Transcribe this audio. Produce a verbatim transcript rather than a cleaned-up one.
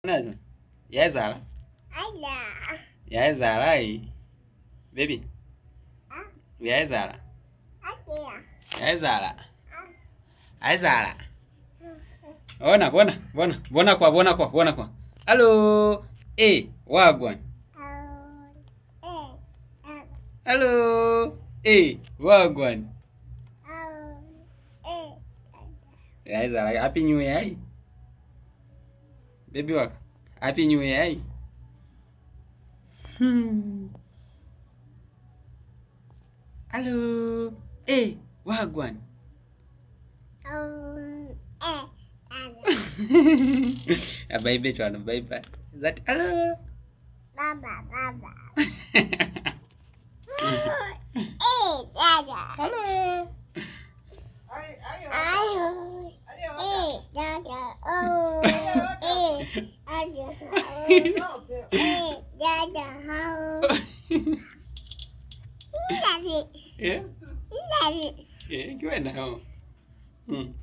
Nazo. Ya ezahala? Ya ezahala, eh. Baby. Ya ezahala? Ya ezahala? Ya ezahala? Bona, bona, bona, bona kwa, bona kwa, bona kwa. Hello. Eh, wagwan. Hello. Eh, wagwan. Ya ezahala? Happy New Year, ai. Baby waka. Happy New Year, ai. Hmm. Hello. Eh, wagwan. Ah, bye bye, cwana, bye bye. That hello. Baba, baba. Eh, dada. Hello. Ayo. Eh, dada. Oh, eh, dada. Oh. Eh, dada. Oh. Daddy. Yeah? Daddy. Yeah, ki wena, oh. Hmm.